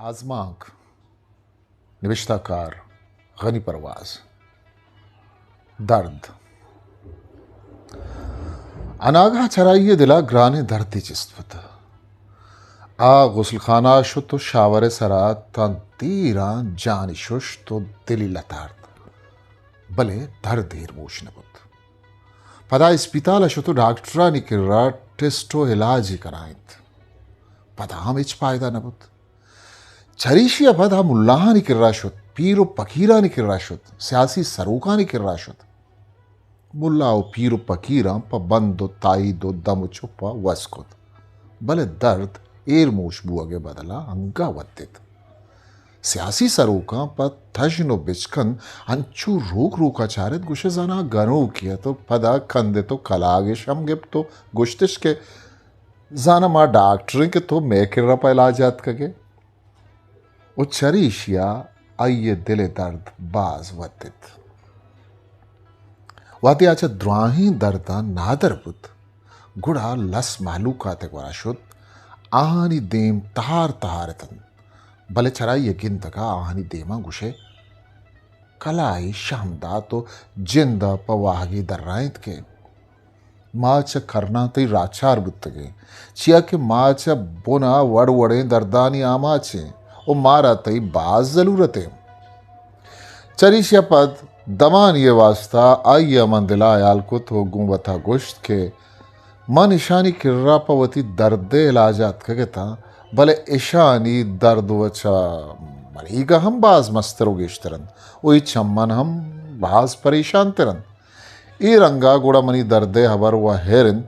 آزمانک، نبشتہ کار غنی پرواز۔ درد۔ اناگہ چرائی ءِ دل ءَ گرانیں دردے چست بوت۔ آ غسل خانہ ءَ شت و شاور ءِ سرا تاں دیراں جانی ششت و دلی لتارت، بلے درد ایرموش نہ بوت۔ پدا اسپیتال ءَ شت و ڈاکٹرانی کرا ٹیسٹ و علاجے کنائینت، پدا ہم ہچ پائدہ نہ بوت۔ چریشی ءَ پد آ ملاہانی کرا شت، پیر و پکیرانی کرا شت، سیاسی سروکانی کرا شت۔ ملا و پیر و پکیراں پہ بند و تائید و دم و چپ ءَ وس کت، بلے درد ایرموش بوگ ءِ بدل ءَ انگہ ودت۔ سیاسی سروکاں پہ تژن و بچکند انچو روک روک ءَ چارت، گوشت زاناں گنوکے ات و پدا کندت و کلاگش ہم گپت و گوشتش کہ زاناں ما ڈاکٹر ایں کہ تو مئے کرا پہ علاج ءَ آتکگ ئے؟ و چریشی ءَ آئی ءِ دل ءِ درد باز ودت۔ وہدے آ چہ دراہیں درداں نادر بوت، گڑا لس مہلوکات ءِ گورا شت، آہانی دیم تہار تہار اتنت، بلے چرائی ءِ گندگ ءَ آہانی دیماں گوشئے کلاہے شہم دات و جند ءَ پہ واہگے درائینت کہ ما چہ کرناں تئی راچار بوتگیں، چیا کہ ما چہ بن ءَ وڑ وڑیں دردانی آماچ ایں و مارا تئی باز ضلورت ایں۔ چریشی ءَ پد دمانے ءِ واستا آئی ءَ من دل ءَ ہیال کت و گوں وت ءَ گوشت کہ من اشانی کرا پہ وتی درد ءِ علاج ءَ آتکگ اتاں، بلے اشانی درد و چہ منیگ ءَ ہم باز مستر و گیشتر انت و اے چہ من ہم باز پریشان تر انت۔ اے رنگ ءَ گڑا منی درد ءِ ہبر و ہیر انت،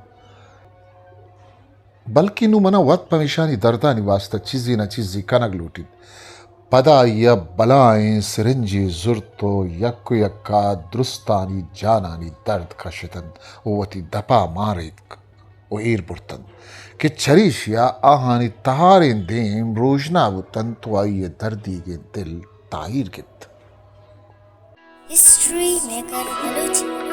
بلکیں نوں من ءَ وت پمیشانی دردانی واستا چیزے نہ چیزے کنگ لوٹیت۔ پدا آئی ءَ بلاہیں سرنجے زرت و یک و یکا درستانی جانانی درد کشتنت و وتی دپ ءَ مان ریتک و ایر برتنت کہ چریشی ءَ آہانی تہاریں دیم روژنا بوتنت و آئی ءِ دردیگیں دل تاہیر گپت۔ History maker Balochi.